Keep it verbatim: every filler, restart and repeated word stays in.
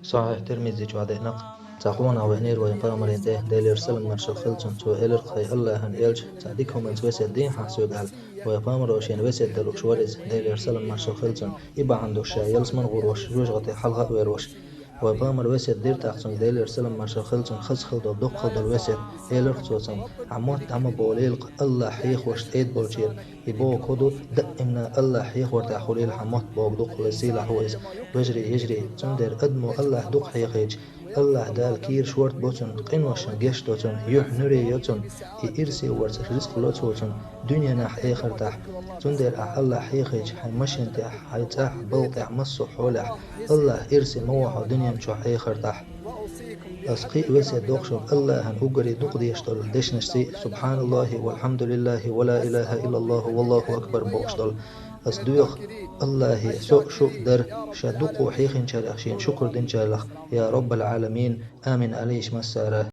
Сахьихь Тирмизи чохь деана-кх. Цхьа къонах веанера вайн пайхамаран тӀе, Делера салам маршалла хилла цунна, цо элира-кх: «ХӀай АллахӀан элча, цхьа дика хӀуманца весет дехьа соьга», — аьлла. Вайн пайхамаро шена весет далуш вара иза, Делера салам маршалла хилла цунна, и бахьана долуш ша ялсамане гӀур волуш, жоьжахате хьалха а вер волуш. Вайн пайхамаро весет дира тӀаккха цунна, Делера салам маршалла хилла цунна, хазахила долу, дукхахила долу весет. Элира-кх цо цунна: «Хьан мотт дӀа ма болийла-кх АллахӀ хьехош тӀеда болчеран». И боху кху ду, даимна АллахӀ хьехор тӀехь хуьлийла хьан мотт боху ду-кх, вай сийлахь ву иза. Вежарий, йижарий, цундела адамо АллахӀ дукха хьехийча, АллахӀ Дала кийра шорта бо цунна, къиношна геч до цунна, юьхь нуьре йо цунна, и ирсе варца ризкъ ло цо цунна дуьненахь, эхартахь. Цундела ахь АллахӀ хьехийча, хьайн машен тӀехь, хьайн цӀахь, балха тӀехь, массо а хьолехь, АллахӀ ирсе ма во хьо дуьнен чохь, эхартахь. Ас кхин а весет доху шуна АллахӀан уггаре дукха дезаш долу дешнашций: «СубхьаналлахӀи, валхьамдулиллахӀи, ва ла илахӀа иллаллахӀу, валлахӀу акбар», — бохуш долу. Ас доьху АллахӀе со а, шу а дара, ша дукха хьехинчарех шена шукур динчарех, я Роббал Ӏаламин, амин алийша массара.